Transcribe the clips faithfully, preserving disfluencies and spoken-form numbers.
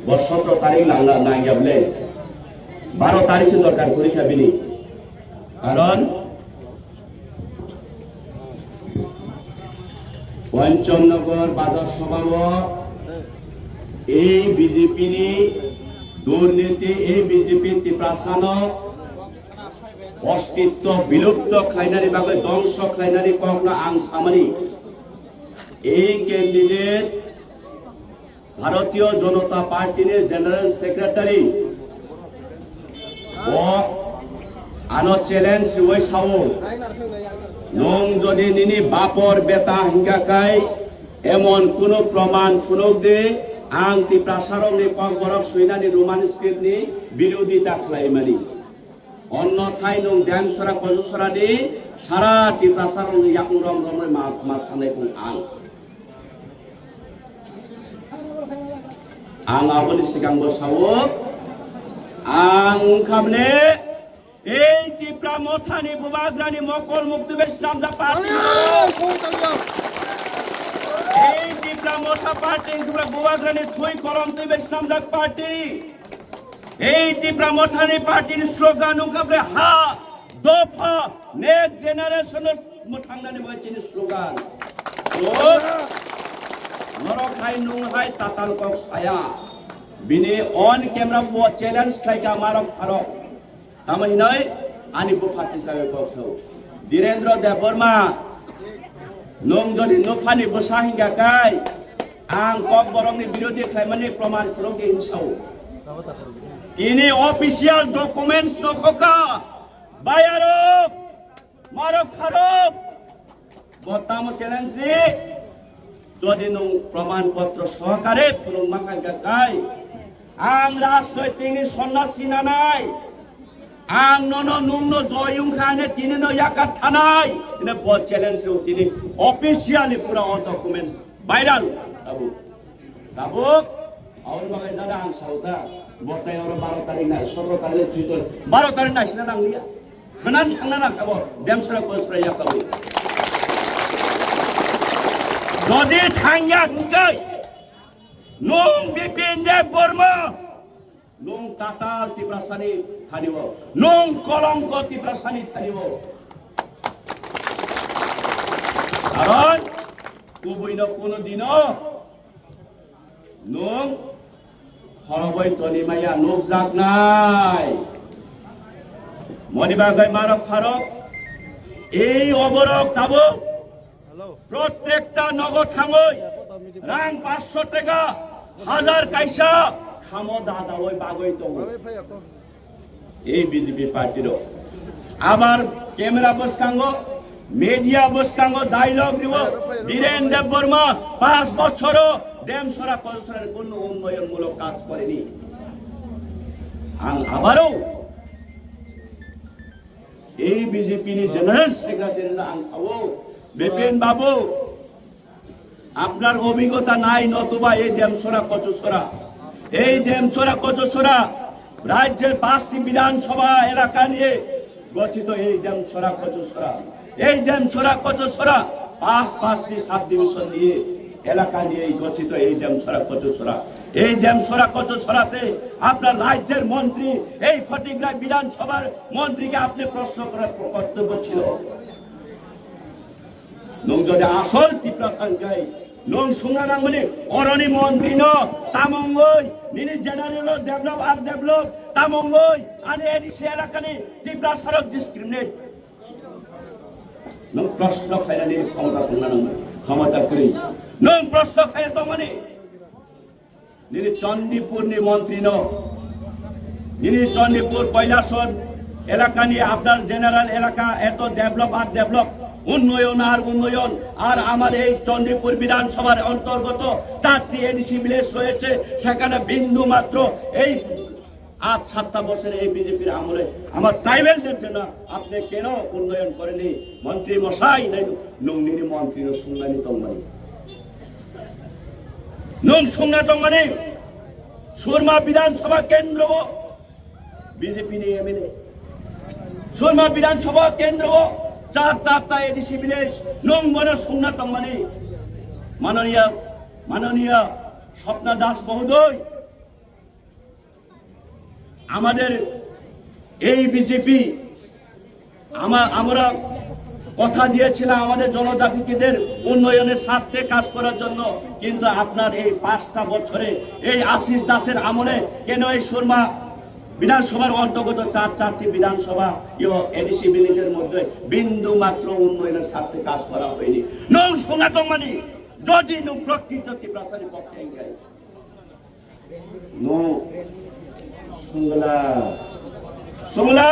Bo sotro tarik nangla nangya bole, baro tarik se dorkar kori kha bini. Karon Pancham Nagar Bazar Sabha o ei B J P ni durniti, ei B J P Tiprasano ostitto bilupto khlainani bagwi, dongso khlainani kokno ang samani. Ei candidate Bharatiya Janata Party ni General Secretary bo ano challenge riwi sao, nwng jodi nini bapor beta hingka kai emon kunu proman phunuk di, ang Tiprasa rokni kokborok swinani Roman script ni birodita khlaimani. Onnothai nwng Demsora Kojusora di sara Tiprasa rokni yakung rom romwi ma, ma sanai kung ang. Ang aboni sigang bo sao, ang wngkha bole ei Tipra Mothani Bubagrani mokol mukti bai swnamjak party. Ei Tipra Motha party wngkha bole Bubagrani thwi kolom twi bai swnamjak party. Ei Tipra Mothani party ni slogan wngkha bole ha, dopha, next generation no mwthangnani bai chini slogan. So, norok hai nwng hai tatal kok saya. Bini on camera bo challenge khlaika marok pharok. Tamo hinoi ani bupha tisai kok sao. Dhirendra Debbarma, nwng jodi nophani bwsa hingka kai, ang kokborokni birodhi khlaimani proman phunuk di hin sao. Tini official documents no khoka, bayarok, marok pharok, bo tamo challenge ri, jodi nwng proman potro sohokare phunuk ma khaika kai, ang rajnoitik ni sonnasi nanai, ang nono nwngno joyung khane tini no yakat thanai, ine bo challenge ri tini officially pura all documents viral. Abu. Tabuk, aun bagai dada ang sauta, botai oro baro tarik nai, sotro tarik nai, tuitoi, baro tarik nai sina nang liya. Benan sangna nang kabo, Demsora Kojusora ya kabo. Jodi thangya hingkai, nwng Bipin Debbarma, nwng tatal Tiprasani thani o, nwng kolongko Tiprasani thani o. Karon, kubui no kuno dino, nwng khoroboi toni maya nukjaknai. Moni bagwi marok pharok, ei oborok tabuk prottekta nogo thangwi rang paanch sho taka, hajar kaisa, khamo dadawi bagwi tongo. Ei B J P party rok abar camera bwskango, media bwskango dialogue riwo, Dhiren Debbarma panch bochoro Demsora Kojusora ni kunno unnoyon mulok kaj korini. Ang abaro ei B J P ni General Secretary no ang sao, Bipin Babu, আপনার অভিজ্ঞতা নাই, নতুবা এই ডেমছড়া কচুছড়া, এই ডেমছড়া কচুছড়া রাজ্যের পাঁচটি বিধানসভা এলাকা নিয়ে গঠিত এই ডেমছড়া কচুছড়া, এই ডেমছড়া কচুছড়া পাঁচ পাঁচটি সাব ডিভিশন নিয়ে এলাকা নিয়ে এই গঠিত এই ডেমছড়া কচুছড়া। এই ডেমছড়া কচুছড়াতে আপনার রাজ্যের মন্ত্রী, এই ফটিকরায় বিধানসভার মন্ত্রীকে আপনি প্রশ্ন করার কর্তব্য ছিল। Nwng jodi asol Tiprasa hwnkhe, nwng sungna nangmani, oroni montri no tamungwi, nini general no develop, undevelop, tamungwi, ani A D C elakani Tiprasa rok discriminate. Nwng proshno khainani khomota tongna nangmani, khomota kwrwi. Nwng proshno khaina tongmani. Nini Chandipur ni montri no, nini Chandipur Kailasor elaka ni আপনার general এলাকা এত develop আর develop, উন্নয়ন আর উন্নয়ন, আর আমার এই চণ্ডীপুর বিধানসভার অন্তর্গত চারটি A D C village রয়েছে, সেখানে বিন্দু মাত্র এই আজ সাতটা বছরে এই বিজেপির আমলে আমার ট্রাইবেলদের জন্য আপনি কেন উন্নয়ন করেনি? মন্ত্রী মশাই, নাই, nwng nini মন্ত্রি no sungnani tongmani. Nwng sungna tongmani, Surma Bidhan Sabha kendro o B J P ni M L A. Surma Bidhan Sabha kendro o char char ta A D C village, nwng bono sungna tongmani. Mananiya, Mananiya Swapna Das Mohodoy, আমাদের এই বিজেপি আমা-, আমরা কথা দিয়েছিলাম আমাদের জনজাতিদের উন্নয়নের স্বার্থে কাজ করার জন্য, কিন্তু আপনার এই পাঁচটা বছরে, এই আশিস দাসের আমলে কেন এই সুরমা বিধানসভার অন্তর্গত চার চারটি বিধানসভা ইয়ো এডিসি ভিলেজের মধ্যে বিন্দু মাত্র উন্নয়নের স্বার্থে কাজ করা হয়নি? নং সনাতন মানে যদি নং প্রকৃত ত্রিপুরাসানি পক্ষে engage. No. Sungla. Sungla.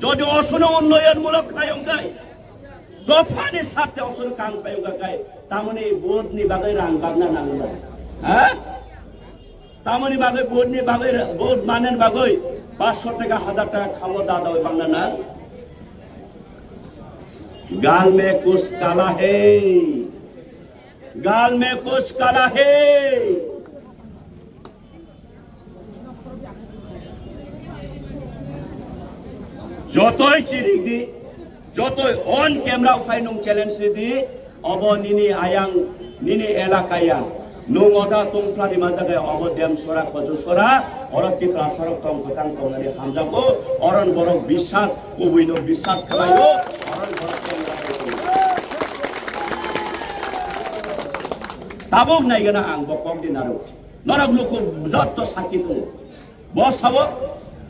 Jodi osono unnoyon mulok khlai wngkha, dophani sarte osono kam khlai wngkha khe, tamoni vote ni bagwi rang bagna nangba. Ha? Tamoni bagwi vote ni bagwi ra-, vote manen bagwi paanch sho taka, hazar taka khamo dada oi bagna nang. Gal mein kuch kala hai. Gal mein kuch kala hai. Jotoi chirik di, jotoi on camera phai nung challenge di, obo nini ayang, nini elakaya. Nung oja tungphla di manjak ya, obo Demsora, Kojusora, oro Tiprasarok tong kwchang tongnani hamjago, oron borok biswas, kubui no biswas khlaio, oron borok camera phai tongo. Tabuk naigana ang bo kok di naruk. Norok luku jotto sakki tongo. Bo sao,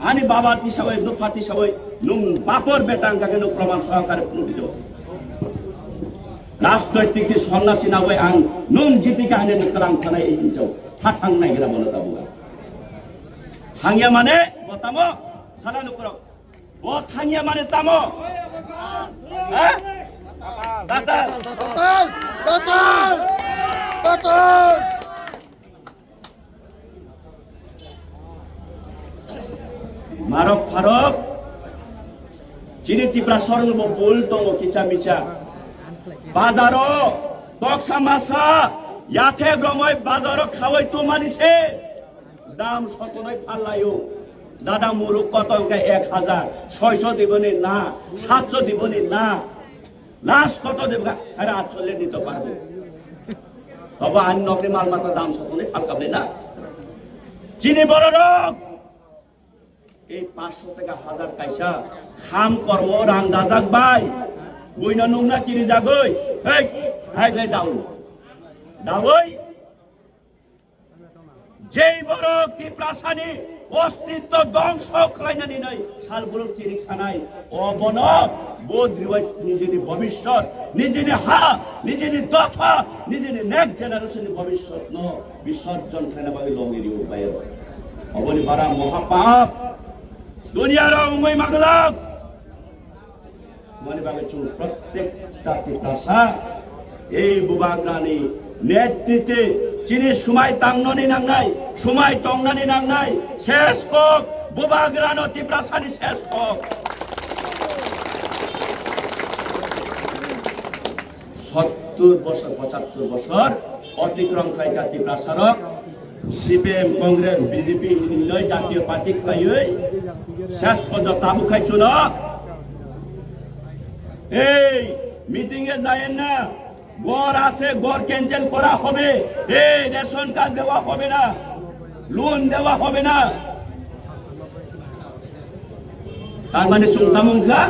ani baba tisawi, nupha tisawi, nung bapor beta wngkha khe nung proman sohakare phunukdi do. Rajnoitik ni sonnasi nawi ang nung jiti kha hwnwi nung kwlang thanai ei hinjao. Tha thang naigra bono tabuk. Thangya mane bo tamo sala lukurok. Bo thangya mane tamo. Ha? Tatal. Tatal! Tatal! Tatal! Marok pharok, chini Tiprasarokni bo bul tongo kicha micha. Bazaro toksa masa yathek romoi bazaro khawai tumani se dam sokonoi phallaio. Dada muruk koto wngkha ek hazar, soiso diboni na, satso diboni na. Last koto dibga, sare atso le dito parbo. Tobo ani nokni mal mata dam sokonoi phalkabli na. Chini bororok. Ei paanch sho taka hazar kaisa kham kormo rang dajak bai. Buino nungna kiri jagoi. Hei, hai le dawi. Dawi. Jei borok Tiprasani ostitto dongso khlainani nai sal buruk chirik sanai. O bono bodriwai nijini bobishyot, nijini ha, nijini dopha, nijini next generation ni bobishyot no. Bisorjon khlaina bagwi longwi rio bayro. Oboni bara mohapap. Duniya rok wngwi maglak. Mani bagwi chwng prottek jati prasa ei bubagrani netrite chini sumai tangnani nangnai, sumai tongnani nangnai, ses kok bubagrano Tiprasani ses kok. Sottur bosor, pochattur bosor otikrom khlaikha Tiprasarok, C P M, Congress, B J P hinwi jatiyo party khlaiwi ses porjonto tabuk khai chuno. Ei meeting e jayen na, ঘর আছে, ঘর cancel করা হবে, এই ration card দেওয়া হবে না, লোন দেওয়া হবে না। তার মানে চুংতাম ongkha?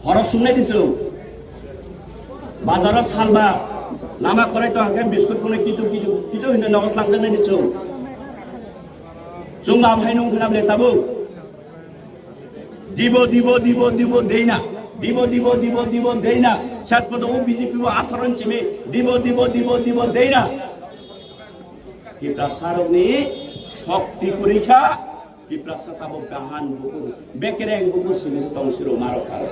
Horo sungnai di chwng. Bazaro salba, lama korai to hangke biskut phunai kitu kitu kitu hinwi nogo tlangjaknai di chwng. Chwng ba phai nung khna ble tabuk. Dibo dibo dibo dibo deina. Dibo dibo dibo dibo deina. Sat poto o B J P bo atharon chimi. Dibo dibo dibo dibo deina. Tiprasarokni shokti kwrwi kha. Tiprasa tabuk dahan bukur, bekereng bukur simi tong siro maro karo.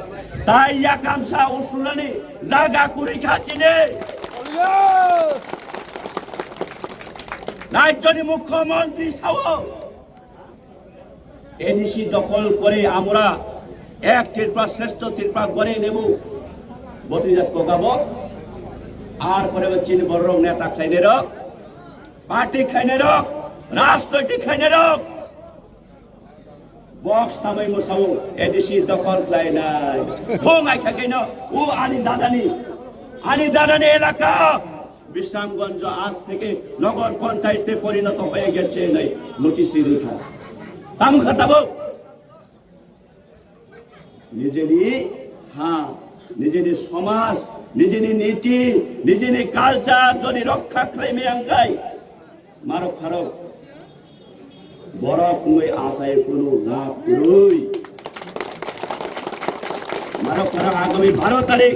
Tai yakamsa usulani jaga kwrwi kha chini. Rajyoni mukhyamantri sao, A D C dokhol kore amra ek Tripura shreshtho Tripura gore nebu. Botija kokabo ar pore chini borok neta khlainai rok, party khlainai rok, rajnoitik khlainai rok. Box tamai mwsao A D C dokhol khlainai. Phung ai kha keno, o ani dadani, ani dadani elaka. Bishramganj আজ থেকে নগর পঞ্চায়েতে পরিণত হয়ে গেছে, এই নোটিশ লেখা। তামুখা তাবো নিজেরই, হ্যাঁ, নিজেরই সমাজ, নিজেরই নীতি, নিজেরই কালচার যদি রক্ষা খাই মেয়াঙ্গাই, মারো খারো, বরফ নই আশায় কোনো লাভ নেই। মারো খারো, আগামী বারো তারিখ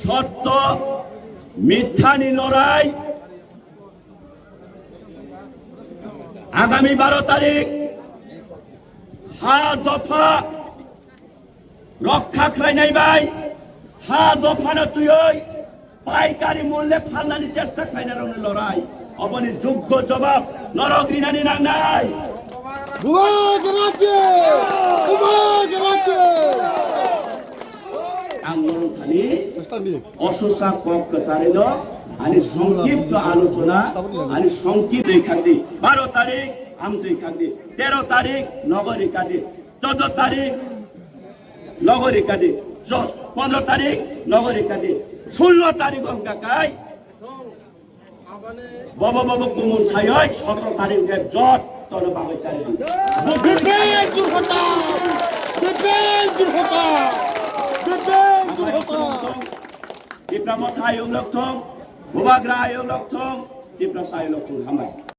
সত্য মিথ্যানি লড়াই। আগামী বারো তারিখ হা দফা রক্ষা খাইনাই ভাই, হা দফানো তুই ওই পাইকারি মূল্যে ফান্নানি চেষ্টা খাইনারনি লড়াই। অবনি যোগ্য জবাব নরক রিনানি নাংনাই। Bubagra ke! Bubagra ke! Ang norok thani Standi. Ososa kok kwcharino ani songkipto alochona, ani songkip twi khakdi. Baro tarik ang twi khakdi. Tero tarik nogori khakdi. Choudo tarik nogori khakdi. Cho-, pondro tarik nogori khakdi. Sullo tarik wngkha kai. Bobo bobo kumun sayoi sotro tarik hwnkhe jot tono bagwi chari di. Bipin Durhota! Bipin Durhota! Bipin Durhota! Tipra Motha ayung lokthong, Bubagra ayung lokthong, Tipra sayung lokthong hambai.